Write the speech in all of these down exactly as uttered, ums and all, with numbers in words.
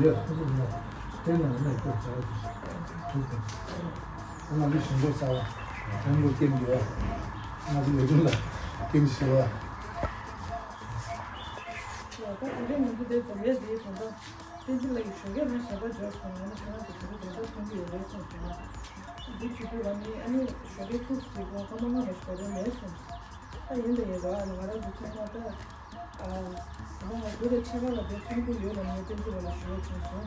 ཡོད། ཁོ་ཚོ་ལ་སྤྲད་ན་ནས་སྐྱོབ་བྱ་བ་ཞིག་ཐུག་དང་། ང་ཚོ་ཞིང་འབྲོག་གསར་བ་དྲན་གོ་སྐྱེམས་ཡོད། ང་ཚོ་ལས་སྒྲུང་ལ་སྐྱེམས་ཞུ་བ། ཡ་ད་དེ་རིང་ང་ཚོ་དེ་འཛོམས་ཡས་དེའི་དོན་དག་བསྟན་འཛིན་ལགས་ཀྱིས་ཞོགས་ཀས་རང་ཞལ་པར་འབྱོར་སོང་། ང་ནི་ཁྱེད་རང་ཚོ་དེ་རིང་དེ་འདྲ་མཐོང་གི་ཡོད་རེད་བསམ་སོང་། འདི་བྱེད་དུས་ང་ནི་ཨ་ནི་ཞོགས་ཀས་ཐུག་ཟིན་གོང་སྐར་མ་ལྔ་ནས་ཞོགས་རེད་མེད་སོང་། ད་ཡིན་ད་ཡིན་ར་ང་རང་ཚོ་ཚང་མ་ད། ཨ། ད་ང་དགུ་རེ་ཕྱེད་ཀ་ལ་དེ་ཚོགས་འདུ་ཡོད་ལ་ངས་བསྟན་འཛིན་པ་ལ་ཞུ་བ་བྱུང་སོང་།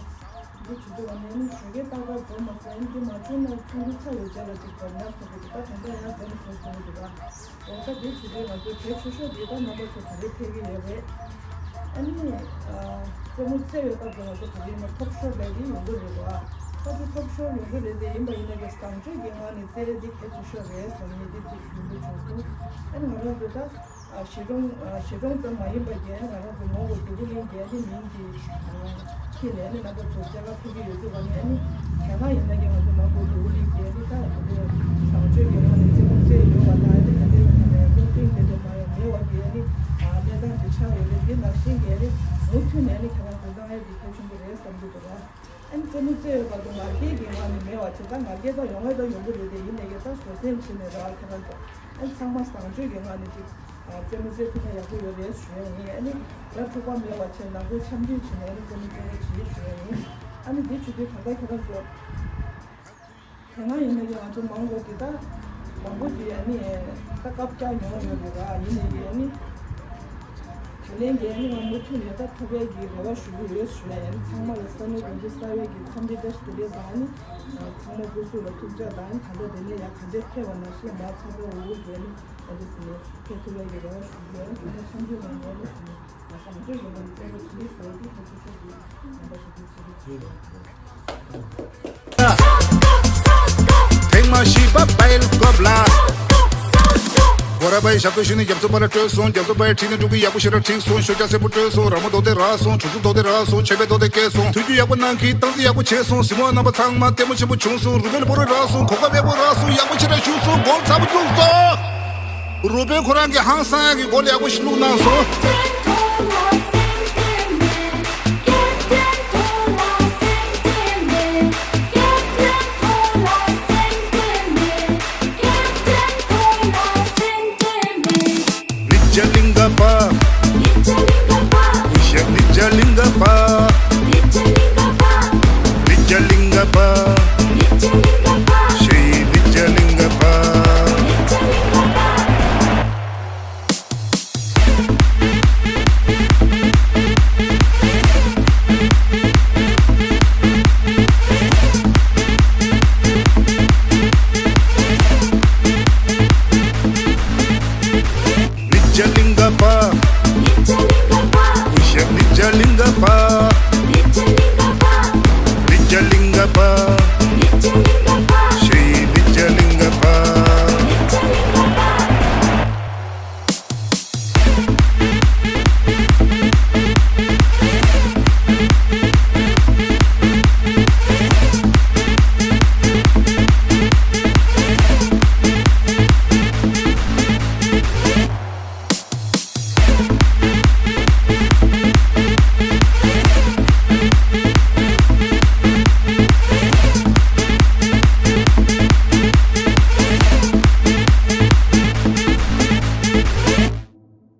འདི་བྱེད་དུས་ང་ནི་ཨ་ནི་ཞོགས་ཀས་ཏག་ཏག་འཛོམས་མ་སོང་། ཨ་ནི་འདི་མ་བྱུང་ན་ཚོགས་འདུ་ཚར་བའི་རྗེས་ལ་ཅིག་འཛོམས་ཡག་ཟེར་གི་འདུག་ད་དེ་འདྲ་ཡང་དེ་ནས་བཟོ་སོང་གི་འདུག་ར། འོ་ད་འདི་བྱེད་དུས་ང་ཚོ་གལ་ཆེ་ཤོས་དེ་ད་རྣམ་པ་ཚོ་ག་རེ་ཕེབས་ཀྱི་ཡོད་རེད། ཨ་ནི། ཨ། རྩེད་མོ་རྩེ་བའི་སྐབས་སུ་ང་ཚོ་ག་རེ་ཡིན་ན་ཐོབ་ཤོར་ལས་དེ་ཡོང་གི་རེད་བ། ད་དེ་ཐོབ་ཤོར་ཡོང་གི་རེད་དེ་ཡིན་པ་ཡིན་ན་གི་བཟང་སྤྱོད་ཀྱི་ངང་ནས་རྩེད་རེས་འདི་གལ་ཆེ་ཤོས་རེད་བསམ་ནས་འདི་ཅིག་ཞུ་འདོད་བྱུང་སོང་། ཨ་ནི་ང་རང་ཚོ་ད། ཨ། གཞིས་གྲོང་། ཨ། གཞིས་གྲོང་ཙམ་མ་ཡིན་པ་གི་ཨ་ནི་ང་རང་ཚོ་མོན་གྷོ་འདོད་རྒུ་གླིང་གི་ཨ་ནི་མིང་གི། ཨ། ཁྱེད་ནས་ནི་རྣམ་པ་ཚོ་མཇལ་ཁ་ཕུལ་གྱི་ཡོད་ཚུལ་བ་ནི་ཨ་ནི། དེ་སྔ་ཡིན་ན་ཡང་ང་ཚོ་མང་པོ་འདུག་ལི་རྒྱལ་ནི་ད་དེ་འདྲའི་བཟང་སྤྱོད་ཀྱི་ངང་ནས་རྩེད་མོ་རྩེ་ཡོད་པ་དང་ཨ་ནི་ད་ལྟའི་བར་ནས་སློབ་སྟོན་དེ་འདྲ་མ་ཡང་མེད་པ་གི་ཨ་ནི་གནས་སྟངས་དེ་ཆགས་ཡོད་རེད། དེ་ནང་བཞིན་གྱི་ཨ་ནི་མུ་མཐུད་ནས་ཨ་ནི་ཁྱེད་རང་ཚོ་གནང་ཡས་དེ་གལ་ཆེན་པོ་རེད་བསམ་གྱི་འདུག་ར། ཨ་ནི་རྩེད་མོ་རྩེ་ཡོད་པ་དང་ང་རྒྱལ་གྱི་ངང་ནས་མེད་པ་བྱས་ད་ང་རྒྱལ་ད་ཡོང་བས་ད་ཡོང་གི་རེད་དེ་ཡིན་ནས་ཡོད་ད་བཟོད་བསྲན་བྱས་ནས་ར་ཁྱེད་རང་ཚོ་ཨ་ནི་ཚང་མ་བཟང་སྤྱོད་ཀྱི་ངང་ནས་ཅིག་རྩེད་མོ་རྩེ་ཐུབ་ན་ཡག་པོ་ཡོད་རེད་ཞུ་ཡ་ཡིན། ཨ་ནི་དགྲ་འཁྲུག་པ་མེད་པ་བྱས་ནང་ཁུལ་འཆམ་མཐུན་བྱས་ནས་ཨ་ནི་རྩེད་མོ་རྩེ་བ་བྱེད་ཞུ་ཡ་ཡིན། ཨ་ནི་འདི་བྱེད་དུས་ད་ལྟ་ཁྱེད་རང་ཚོ་དེ་སྔ་ཡིན་ན་ཡང་ང་ཚོ་མང་པོ་འདི་ད་མང་པོ་འདི་ཨ་ནི་ད་བཀའ་བཀྱག་མྱོང་ཡོད་རེད་ར། ཡིན་ནའི་ཨ་ནི་དེ་ལན་འདི་ཨ་ནི་ང་མུ་མཐུད་ནས་ད་ཐུབ་པའི་གི་རེ་བ་ཞུ་གི་ཡོད་ཞུ་ཡ་ཡིན། ཚང་མ་ལ་ས་གནས་དགོན་སྡེ་གསར་བའི་གི་འཚམས་འདྲི་བཀྲ་ཤིས་བདེ་ལེགས་དང་ཨ་ནི་ཚང་མ་སྐུ་གཟུགས་ལ་ཐུགས་ཅག་དང་ཨ་ནི་ད་ལྟ་དེ་ནས་ཡང་ག་འདྲས་ཕེབས་པ་ནང་བཞིན་མ་ཚ་ཚ་འུར་འུར་གི་ཨ་ནི་ཨ་འདི་སི་ནས་ཕེབས་ཐུབ་པའི་གི་རེ་བ་ཞུ་གི་ཡོད། ཚང་མ་འཆམ་མཐུན་ངང་ནས་ལོ་ཞུ་ནས་བཟང་སྤྱོད་ཀྱི་ངང་ནས་རྩེད་མོ་བྱེད་ཀྱི་ཟེར་དེ་ཁ་ཆེ་ཤོས་ཀྱི་རྣམ་པ་ཞིག་ཏུ་གཟིགས་ཀྱི་ཡོད། ཐེངས་མ་བཞི་པ་པའི་སྐོབ་ལ། སྒོ་ར་པའི་ཞབས་ཏོག་ཞུས་ནས་རྒྱབ་སོ་པ་ལ་སྤྲོད་སོང་། རྒྱབ་སོ་པའི་ཁྲིད་ནས་འགྲོ་གི་ཡག་པོ་ཞེ་དྲག་ཁྲིད་སོང་། ཤོ་རྒྱག་སེར་པོ་སྤྲོད་སོང་། ར་མོ་རྡོག་དེ་རག་སོང་། གྲུ་གཟུགས་རྡོག་དེ་རག་སོང་། ཆད་པའི་རྡོག་དེ་བཀལ་སོང་། ཐུགས་རྒྱུས་ཡག་པོ་གནང་གི་སྟངས་འཛིན་ཡག་པོ་བྱས་སོང་། གཟིགས་མོ་བ་རྣམ་པ་ཚང་མ་ལྟད་མོ་ཆེན་པོ་བྱུང་སོང་། རུས་སྦལ་སྤོ་རོ་རག་སོང་། གོ་ཁ་བེ་པོ་རག་སོང་། ཡག་པོ་ཞེ་དྲག་བྱུང་སོང་། གོང་ཚ་པོ་བླུགས་སོང་། རུས་སྦལ་ཁོ་རང་གི་ཧང་སང་ཡག་གི་གོ་ལ་ཡག་པོ་ཞིག་བླུགས་གནང་སོང་། ནི་ཇ་ལིང་ག་པ། ནི་ཇ་ལིང་ག་པ། ནི་ཇ་ལིང་ག་པ། ནི་ཇ་ལིང་ག་པ། ནི་ཇ་ལིང་ག་པ། ཤེས་ནི་ཇ་ལིང་ག་པ། ནི་ཇ་ལིང་ག་པ། ནི་ཇ་ལིང་ག་པ། ནི་ཇ་ལིང་ག་པ། ནི་ཇ་ལིང་ག་པ། ནི་ཇ་ལིང་ག་པ། ནི་ཇ་ལིང་ག་པ།